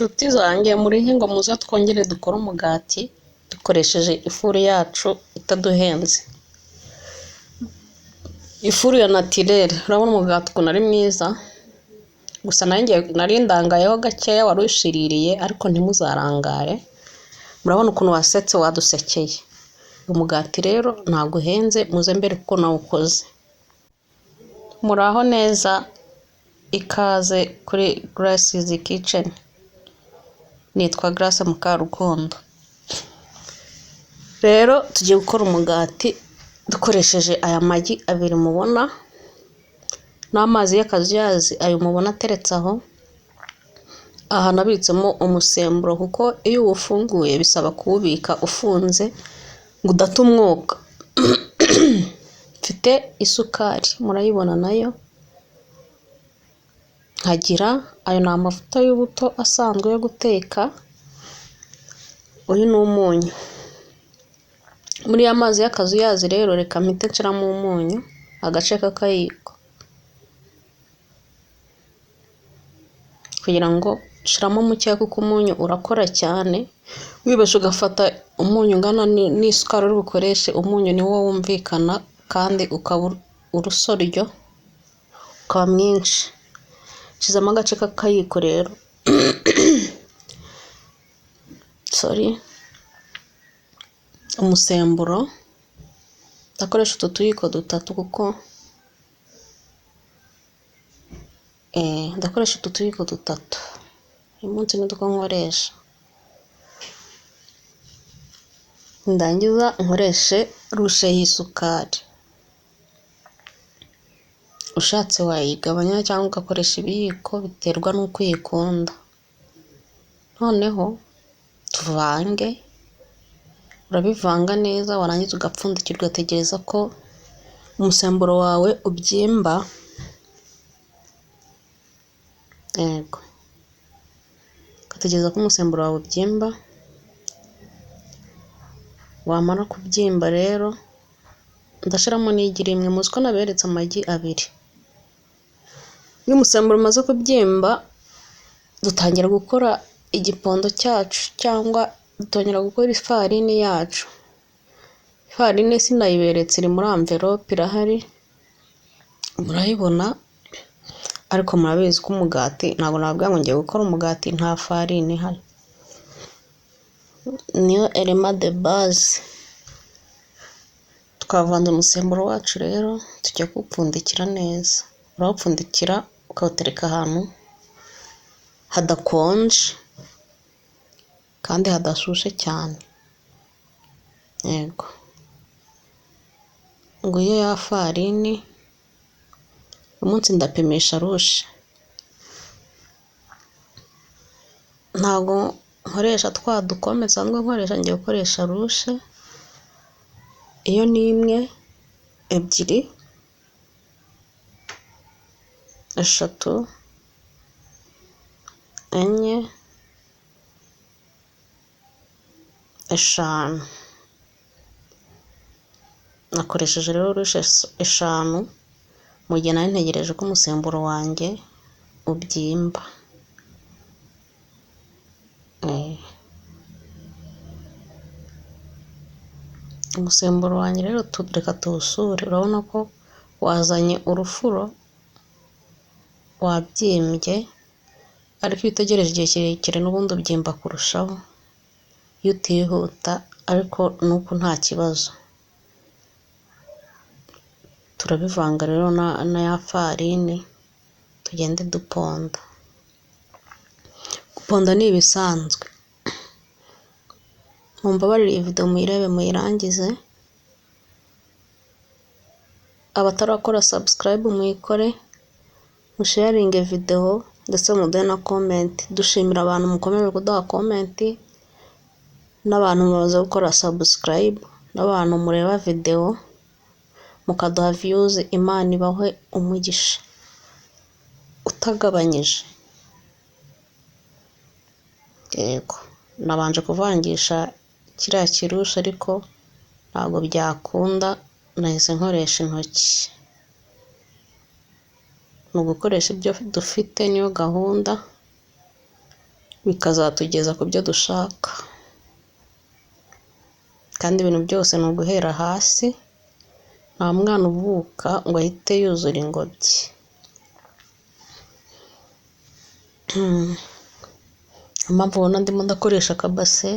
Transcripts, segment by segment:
Nshuti zanjye murihe ngo muze twongere dukore umugati dukoresheje ifuru yacu itaduhenze, ifuru ya natirere. Urabona umugati ukuntu ari mwiza, gusa nari ndangayeho gakeya wari ushiririye, ariko ntimuzarangare. Murabona ukuntu wasetse wadusekeye. Umugati rero ntabwo uhenze, muze mbere kuko nawukoze. Muraho neza, ikaze kuri Grace's Kitchen. Nitwa Grace Mukarukundo. Rero tugiye gukora umugati dukoresheje aya magi abiri mubona n'amazi y'akazuyazi ayo mubona ateretse aho. Aha nabitsemo umusemburo kuko iyo uwufunguye bisaba kuwubika ufunze ngo udata umwuka. Mfite isukari murayibona nayo, nkagira ayo ni amavuta y'ubuto asanzwe yo guteka, uyu ni umunyu. Muri ya mazi y'akazuyazi rero reka mpite nshiramo umunyu agace k'akayiko, kugira ngo nshiramo mukeya kuko umunyu urakora cyane, wibeshye ugafata umunyu ungana n'isukari uri bukoreshe, umunyu niwo wumvikana kandi ukaba urusoryo ukaba mwinshi. Nshizemo agace k'akayiko rero sorry, umusemburo ndakoresha utu tuyiko dutatu kuko ndakoresha utu tuyiko dutatu uyu munsi nitwo nkoresha, ndangiza nkoreshe rushe y'isukari. Ushatse wayigabanya cyangwa ugakoresha ibiyiko biterwa n'uko uyikunda. Noneho tuvange, urabivanga neza warangiza ugapfundikira ugategereza ko umusemburo wawe ubyimba. Yego, ugategereza ko umusemburo wawe ubyimba, wamara kubyimba rero ndashiramo n'igi rimwe, muzi ko naberetse amagi abiri. Iyo umusemburo umaze kubyimba dutangira gukora igipondo cyacu cyangwa dutangira gukora ifarini yacu. Ifarini sinayiberetse iri muri amverope irahari, murayibona, ariko murabizi ko umugati ntabwo nababwira ngo ngiye gukora umugati nta farini ihari. Niyo elema de base. Twavanze umusemburo wacu rero tujya kuwupfundikira neza. Urawupfundikira ukawutereka ahantu hadakonje kandi hadashushe cyane. Yego, nguyu ya farini, uyu munsi ndapimisha rushe. Ntabwo nkoresha twa dukombe nsanzwe nkoresha, ngiye gukoresha rushe, iyo ni imwe, ebyiri, eshatu, enye, eshanu. Nakoresheje rero rushe eshanu mu gihe nari ntegereje ko umusemburo wanjye ubyimba. Umusemburo wanjye rero reka tuwusure, urabona ko wazanye urufuro, wabyimbye, ariko iyo utegereje igihe kirekire n'ubundi ubyimba kurushaho, iyo utihuta, ariko n'uku nta kibazo. Turabivanga rero na ya farini tugende duponda. Guponda ni ibisanzwe. Mumbabarire iyi video muyirebe muyirangize, abatarakora subscribe muyikore, musharinge video ndetse muduhe na comment. Dushimira abantu mukomeje kuduha comment n'abantu mumaze gukora subscribe n'abantu mureba video mukaduha views, Imana ibahe umugisha utagabanyije. Yego, nabanje kuvangisha kiriya kirushe ariko ntabwo byakunda, nahise nkoresha intoki. Ni ugukoresha ibyo dufite niyo gahunda. bikazatugeza ku byo dushaka. Kandi ibintu byose ni uguhera hasi, nta mwana uvuka ngo ahite yuzura ingobyi. Impamvu ubona ndimo ndakoresha akabase,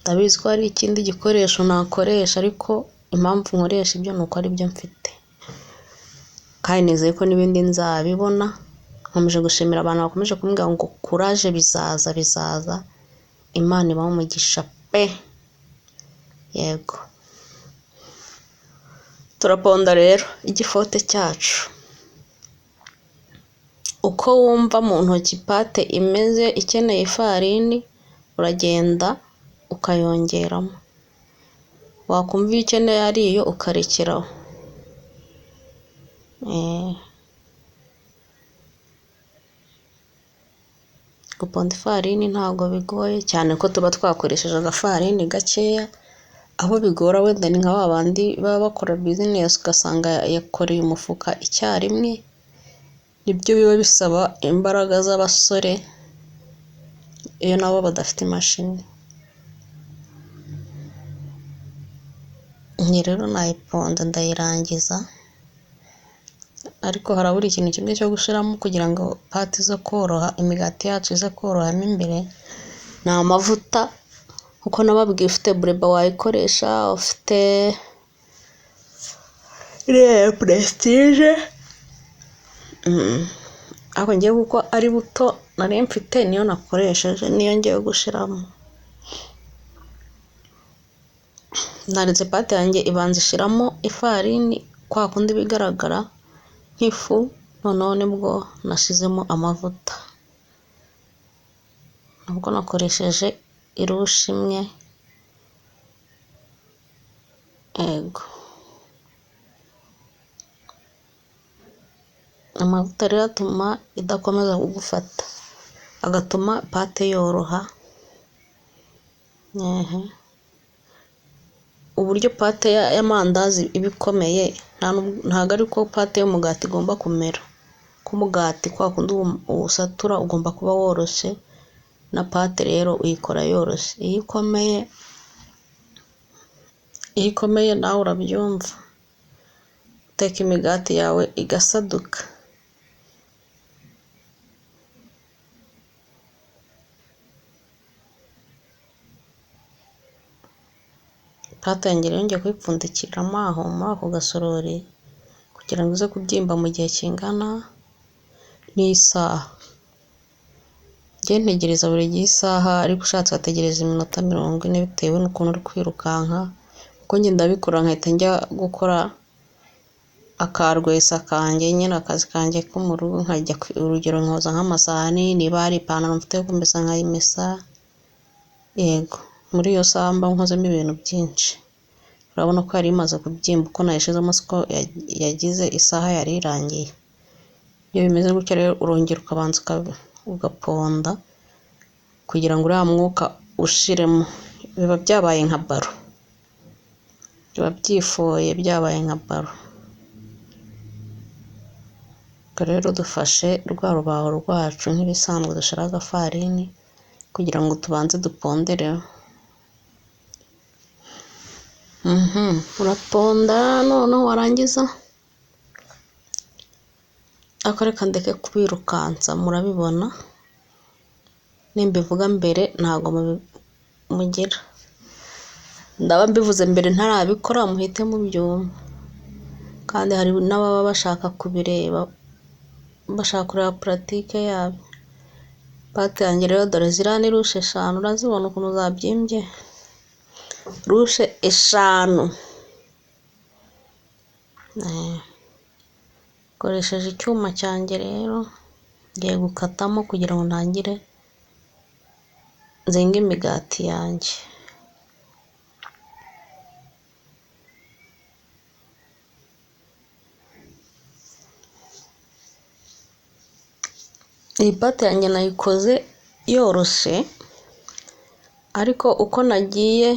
ndabizi ko hari ikindi gikoresho nakoresha, ariko impamvu nkoresha ibyo ni uko ari byo mfite, kandi nizeye ko n'ibindi nzabibona. Nkomeje gushimira abantu bakomeje kumbwira ngo kuraje, bizaza bizaza, Imana ibahe umugisha pe! Yego, turaponda rero igifote cyacu. Uko wumva mu ntoki pate imeze ikeneye ifarini, uragenda ukayongeramo, wakumva iyo ukeneye ari iyo ukarekeraho. Guponda ifarini ntabwo bigoye cyane ko tuba twakoresheje agafarini gakeya, aho bigora wenda ni nka ba bandi baba bakora bizinesi ugasanga yakoreye umufuka icyarimwe, nibyo biba bisaba imbaraga z'abasore iyo nabo badafite imashini. Iyi rero nayiponda ndayirangiza, ariko harabura ikintu kimwe cyo gushiramo kugira ngo pate ize koroha, imigati yacu ize korohamo imbere, ni amavuta. Kuko nababwiye ufite bureba wayikoresha, ufite iriya puresitije, ariko njyewe kuko ari buto nari mfite niyo nakoresheje, niyo ngiye gushiramo. Naretse pate yanjye ibanza ishiramo ifarini kwa kundi iba igaragara nk'ifu, noneho nibwo nashizemo amavuta. Nubwo nakoresheje irushi imwe, yego. Amavuta rero atuma idakomeza kugufata, agatuma pate yoroha. Uburyo pate y'amandazi iba ikomeye ntabwo ari ko pate y'umugati igomba kumera, kuko umugati kwa kundi uwusatura ugomba kuba woroshye, na pate rero uyikora yoroshye. Iyo ikomeye nawe urabyumva, uteka imigati yawe igasaduka. Pate yanjye rero ngiye kuyipfundikiramo aho muri ako gasorori kugira ngo ize kubyimba mu gihe kingana n'isaha. Njye ntegereza buri gihe isaha, ariko ushatse wategereza iminota 40 bitewe n'ukuntu uri kwirukanka, kuko njye ndabikora nkahita njya gukora akarwesa kanjye nyine, akazi kanjye ko mu rugo, nkajya urugero nkoza nk'amasahani, niba hari ipantaro mfite yo kumesa nkayimesa, yego muri iyo saha mba nkozemo ibintu byinshi. Urabona ko yari imaze kubyimba, uko nayishizemo siko yagize, isaha yari irangiye. Iyo bimeze gutya rero urongera ukabanza ugaponda kugira ngo uriya mwuka ushiremo, biba byabaye nka baro, biba byifoye byabaye nka baro. Ubwo rero dufashe rwa rubaho rwacu nk'ibisanzwe, dushiraho agafarini kugira ngo tubanze dupondereho. Uraponda noneho warangiza, ariko reka ndeke kubirukansa, murabibona nimbivuga mbere ntabwo mugira, ndaba mbivuze mbere ntarabikora muhite mubyumva, kandi hari n'ababa bashaka kubireba, bashaka kureba puratike yabyo. Pate yanjye rero dore ziriya ni rushe 5, urazibona ukuntu zabyimbye, rushe 5. Nkoresheje icyuma cyanjye rero ngiye gukatamo kugira ngo ntangire nzinge imigati yanjye. Iyi pate yanjye nayikoze yoroshe, ariko uko nagiye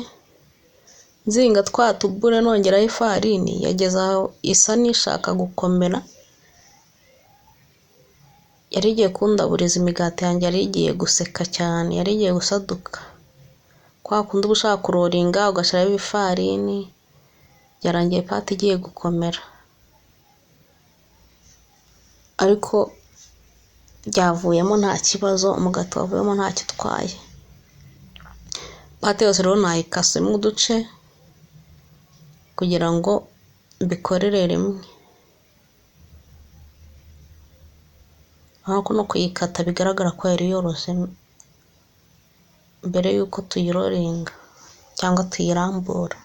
nzinga twa tubure nongeraho ifarini, yageze aho isa n'ishaka gukomera, Yari igiye kundaburiza imigati yanjye, yari igiye guseka cyane, yari igiye gusaduka. Kwa kundi uba ushaka kuroringa ugashyiraho ibifarini, byarangiye pate igiye gukomera. Ariko byavuyemo nta kibazo, umugati wavuyemo ntacyo utwaye. Pate yose rero nayikasemo uduce kugira ngo mbikorere rimwe. Urabona ko no kuyikata bigaragara ko yari yoroshye mbere y'uko tuyiroringa cyangwa tuyirambura.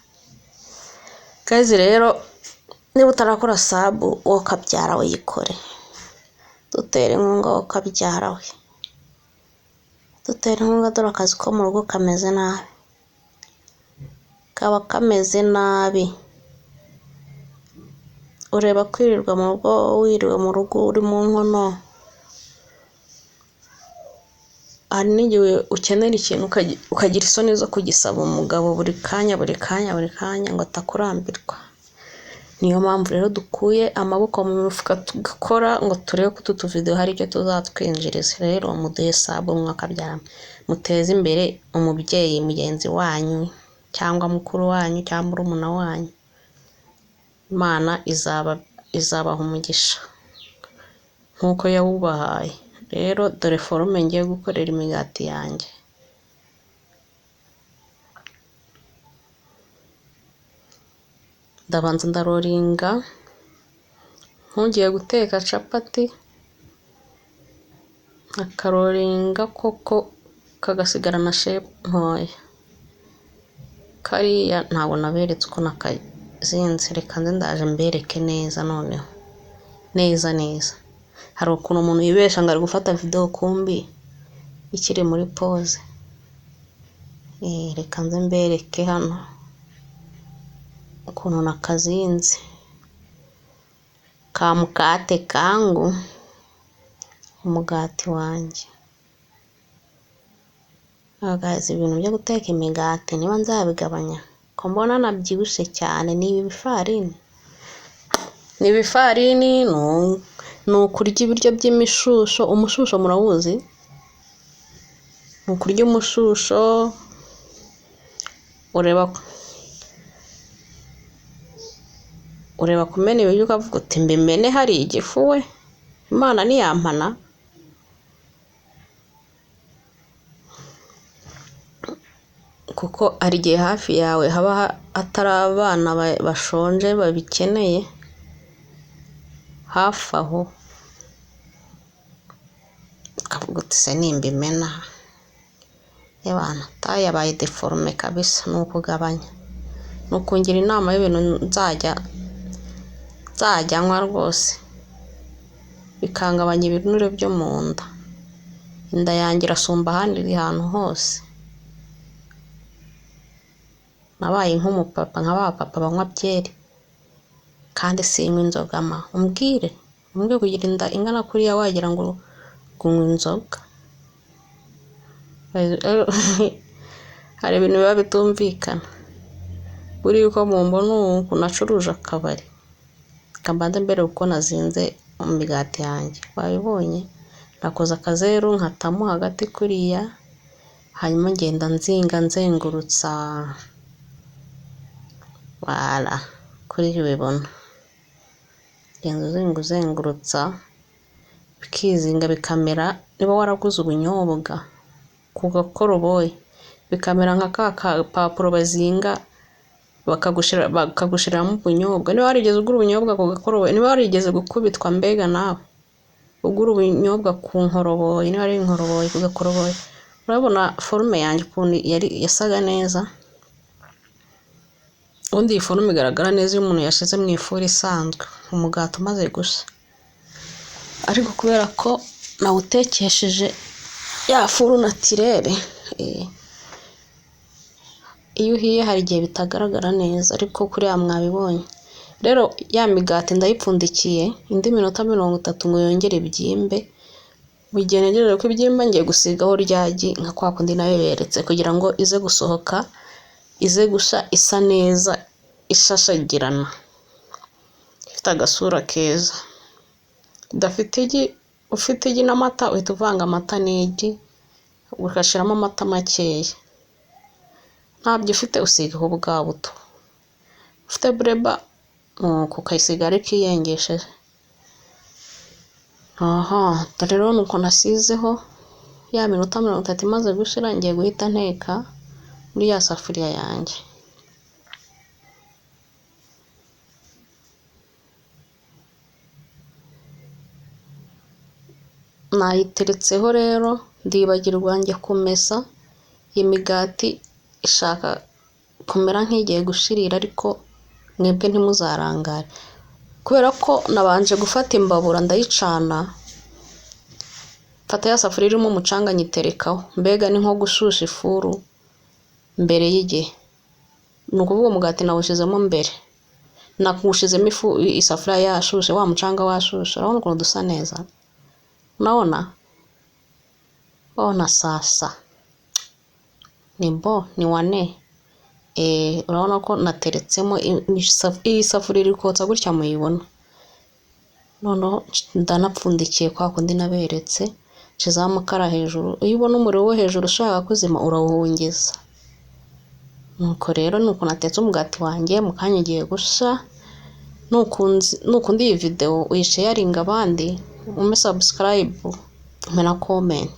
Guys rero niba utarakora sub wowe ukabyara uyikore, dutere inkunga wowe ukabyara we, dutere inkunga dore akazi ko mu rugo kameze nabi, kaba kameze nabi. Ureba kwirirwa mu rugo wiriwe mu rugo uri mu nkono, hari n'igihe ukenera ikintu ukagira isoni zo kugisaba umugabo buri kanya buri kanya buri kanya ngo atakurambirwa. Niyo mpamvu rero dukuye amaboko mu mifuka tugakora ngo turebe ko utu tuvidewo hari icyo tuzatwinjiriza. Rero muduhe sub mwakabyara, muteze imbere umubyeyi mugenzi wanyu cyangwa mukuru wanyu cyangwa murumuna wanyu. Imana izabaha umugisha nk'uko yawubahaye. Rero dore forme ngiye gukorera imigati yanjye. Ndabanza ndaroringa nk'ugiye guteka capati, akaroringa koko kagasigarana shape ntoya. Kariya ntabwo naberetse uko nakazinze, reka nze ndaje mbereke neza noneho neza neza. Hari ukuntu umuntu yibesha ngo ari gufata videwo kumbi ikiri muri pose. Reka nze mbereke hano ukuntu nakazinze. Ka mukate kangu, umugati wanjye. Guys, ibintu byo guteka imigati niba nzabigabanya ko mbona nabyibushye cyane, ni ibifarini, ni ibifarini, ni ukurya ibiryo by'imishusho. Umushusho murawuzi? Ni ukurya umushusho, ureba kumena ibiryo ukavuga uti mbimene hari igifu we, Imana ntiyampana. Kuko hari igihe hafi yawe haba hatari abana bashonje babikeneye hafi aho, ukavuga uti se nimbimena ebana taye yabaye deforme kabisa. Ni ukugabanya, ni ukungira inama y'ibintu nzajya nywa rwose bikangabanya ibinure byo mu nda. Inda yanjye irasumba ahandi hantu hose. Nabaye nk'umupapa, nka ba papa banywa byeri kandi sinywa inzoga ma. Umbwire kugira inda ingana kuriya wagira ngo unywa inzoga. Hari ibintu biba bitumvikana. Buriya uko mumbona uku nacuruje akabari, reka mbanze mbere uko nazinze imigati yanjye. Wabibonye? Nakoze akazeru nkatamo hagati kuriya, hanyuma ngenda nzinga nzengurutsa, wala kuriya ubibona. Ugenda uzinga uzengurutsa bikizinga bikamera, niba waraguze ubunyobwa ku gakoroboyi bikamera nka ka kapapuro bazinga bakagushyiriramo ubunyobwa. Niba warigeze ugura ubunyobwa ku gakoroboyi, niba warigeze gukubitwa mbega nawe ugura ubunyobwa ku nkoroboyi, niba ari inkoroboyi ku gakoroboyi, urabona forume yanjye ukuntu yari yasaga neza. Ubundi iyi forume igaragara neza iyo umuntu yashyize mu ifuru isanzwe, umugati umaze gushya. Ariko kubera ko nawutekesheje ya furu natirere, iyo uhiye hari igihe bitagaragara neza, ariko kuriya mwabibonye. Rero ya migati ndayipfundikiye indi minota 30 ngo yongere ibyimbe. Mu gihe ntegereje ko ibyimba ngiye gusigaho rya gi nka kwa kundi nabiberetse, kugira ngo ize gusohoka, ize gushya isa neza, ishashagirana, ifite agasura keza. Idafite igi Ufite igi n'amata uhita uvanga amata n'igi, ugashyiramo amata makeya. Ntabyo ufite usigaho bwa buto. Ufite bureba nuko ukayisiga ariko iyengesheje. Aha dore rero nuko nasizeho ya minota 30 imaze gushira, ngiye guhita nteka muri ya safuriya yanjye. Nayiteretseho rero ndibagirwa njya kumesa, iyi migati ishaka kumera nk'igiye gushirira ariko mwebwe ntimuzarangare. Kubera ko nabanje gufata imbabura ndayicana, mfata ya safuriya irimo umucanga nyiterekaho, mbega ni nko gushusha ifuru mbere y'igihe. Ni ukuvuga umugati nawushyizemo mbere, nawushyizemo ifu isafuriya yashushe, wa mucanga washushe. Urabona ukuntu dusa neza? Unaona? Ona sasa ni bo ni wane. Urabona ko nateretsemo iyi safuriya iri kotsa gutya muyibona. Noneho ndanapfundikiye kwa kundi naberetse, nshyizeho amakara hejuru. Iyo ubona umuriro wo hejuru ushaka kuzima urawuhungiza. Nuko rero nuko natetse umugati wanjye, mu kanya ugiye gusha. Nukunda iyi videwo uyisharinge abandi, umpe subscribe, umpe na comment.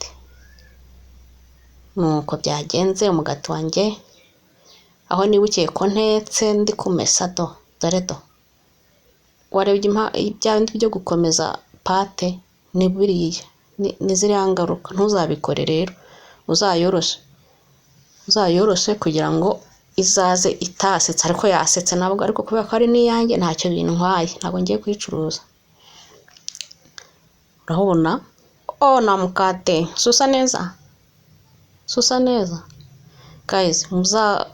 Nuko byagenze umugati wanjye, aho nibukiye ko ntetse ndi kumesa do, dore do. Warebye bya bindi byo gukomeza pate ni biriya, ni ziriya ngaruka, ntuzabikore rero, uzayoroshe. Uzayoroshe kugira ngo izaze itasetse, ariko yasetse nabwo, ariko kubera ko ari n'iyanjye ntacyo bintwaye, ntabwo ngiye kuyicuruza. Urabona? Oh, na mukate susa neza, susa neza guys, muzawukore.